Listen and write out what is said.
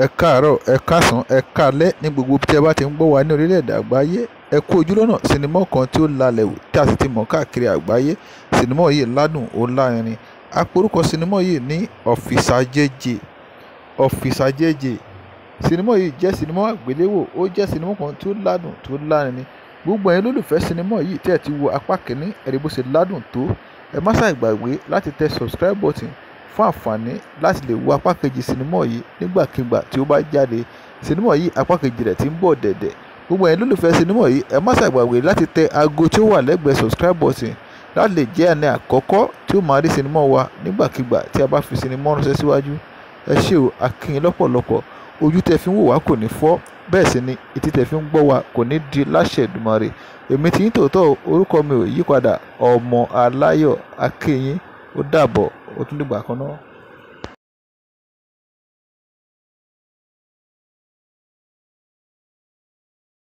Ẹ káàárọ̀, ẹ káàsán, ẹ káalẹ́ ní gbogbo ibi tí ẹ bá ti ń gbọ́ wa ní orílẹ̀-èdè àgbáyé. Ẹ kú ojúlọ́nà sinimá kan tí ó lalẹ̀ wò tí a sì ti mọ̀ káàkiri àgbáyé. Sinimá yìí ládùn, ó lárinrin. A pe orúkọ sinimá yìí ní Officer JJ. Officer JJ. Sinimá yìí jẹ́ sinimá àgbéléwò, ó jẹ́ sinimá kan tí ó ládùn, tí ó lárinrin. Gbogbo ẹ̀yin olólùfẹ́ sinimá yìí tí ẹ ti wo apá kìíní, ẹ rí bó ṣe ládùn tó. Ẹ má ṣàì gbàgbé láti tẹ subscribe button fún àǹfààní láti lè wo apá kejì sinimá yìí nígbàkigbà tí ó bá jáde. Sinimá yìí apá kejì rẹ̀ ti ń bọ̀ dẹ̀dẹ̀. Gbogbo ẹ̀yin olólùfẹ́ sinimá yìí, ẹ má ṣàì gbàgbé láti tẹ ago tí ó wà lẹ́gbẹ̀ẹ́ subscribe button láti lè jẹ́ ẹni àkọ́kọ́ tí ó máa rí sinimá wa nígbàkigbà tí a bá fi sinimá ránṣẹ́ síwájú. Ẹ ṣé o, a kí yín lọ́pọ̀lọpọ̀. Ojú tẹ fi ń wò wá kò ní fọ́, bẹ́ẹ̀ sì ni etí tẹ fi ń gbọ́ wa kò ní di láṣẹ Èdùmàrè. Èmi tí yín tòótọ́, orúkọ mi ò yípadà, ọmọ aláyọ̀. A kí yín, ó dàbọ̀, ó tún dìgbà kan náà.